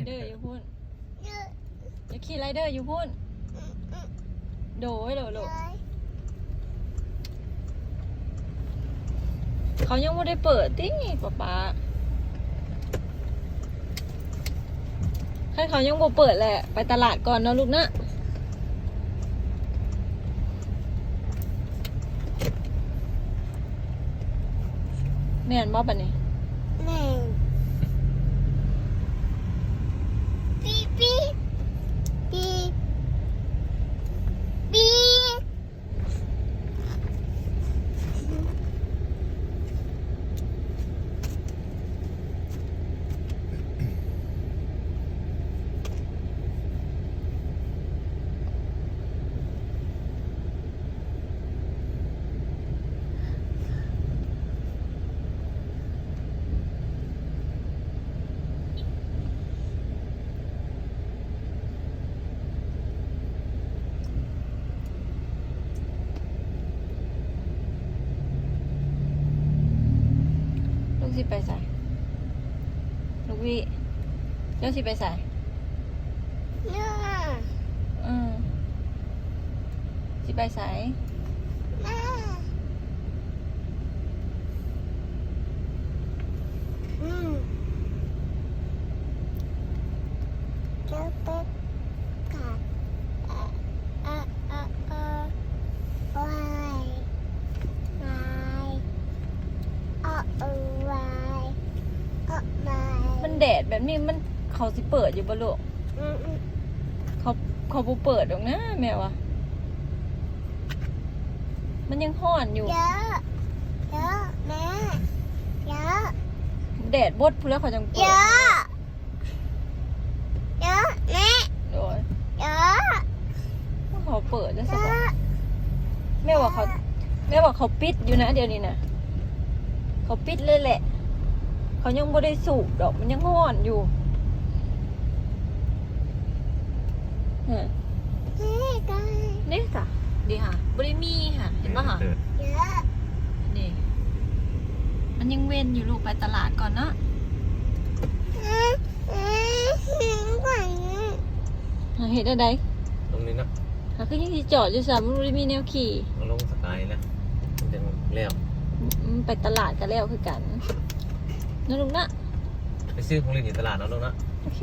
ເດີຢູ່ພຸ້ນ ຢາກຂີ່ໄລເດີຢູ່ພຸ້ນ. ໂດຍ ໂດຍ ໂດຍ. ເຂົາຍັງບໍ່ໄດ້ເປີດຕິ ປ້າປ້າ? ຄັນເຂົາຍັງບໍ່ເປີດແຫຼະ ໄປຕະຫຼາດກ່ອນເນາະລູກເນາະ. ແມ່ນບໍ່ບັດນີ້? ແມ່ນ. ປີ ປີ ປີ ປີ. ລູກຊິໄປໃສ? ລູກວິ ເຈົ້າຊິໄປໃສ? ເອີ ຊິໄປໃສ? ອືມ ຈະໄປກັບ ອາ ອາ ອາ ອາ ວາຍ ວາຍ ອາ ວາຍ ອາ ວາຍ. ມັນແດດແບບນີ້ ມັນ ເຂົາຊິເປີດຢູ່ບໍ່ລູກ? ອືມ ເຂົາ ເຂົາບໍ່ເປີດດອກນະ ແມ່ວ່າ ມັນຍັງຮ້ອນຢູ່. ເຢາະ ເຢາະ ແມ່ ເຢາະ ແດດບົດພຸ້ນແລ້ວເຂົາຈັ່ງເປີດ. ເຢາະ ເຢາະ ແມ່ ໂດຍ ເຢາະ ເຂົາເປີດຈັ່ງຊັ້ນ. ເຢາະ ແມ່ວ່າເຂົາ ແມ່ວ່າເຂົາປິດຢູ່ນະ ດຽວນີ້ນະ ເຂົາປິດເລີຍແຫຼະ. ເຂົາຍັງບໍ່ໄດ້ສູບດອກ ມັນຍັງຮ້ອນຢູ່. ຮະ ເດ້ ເດ້ ເດ້ຫະ ບໍ່ໄດ້ມີຫະ ເຫັນບໍ່ຫະ? ເດີ ເດີ ນີ້ ມັນຍັງເວັນຢູ່ລູກ ໄປຕະຫຼາດກ່ອນເນາະ. ຫາເຮັດແນວໃດ? ລົງນີ້ເນາະ. ຫາຄືຍັງຊິຈອດຢູ່ຊະ ມັນບໍ່ໄດ້ມີແນວຂີ່. ເອົາລົງສະກາຍແລ້ວ ມັນຈັ່ງແລ້ວ. ອືມ ໄປຕະຫຼາດກະແລ້ວຄືກັນເນາະລູກເນາະ. ໄປຊື້ຂອງຫຼິ້ນຢູ່ຕະຫຼາດເນາະລູກເນາະ. ໂອເຄ.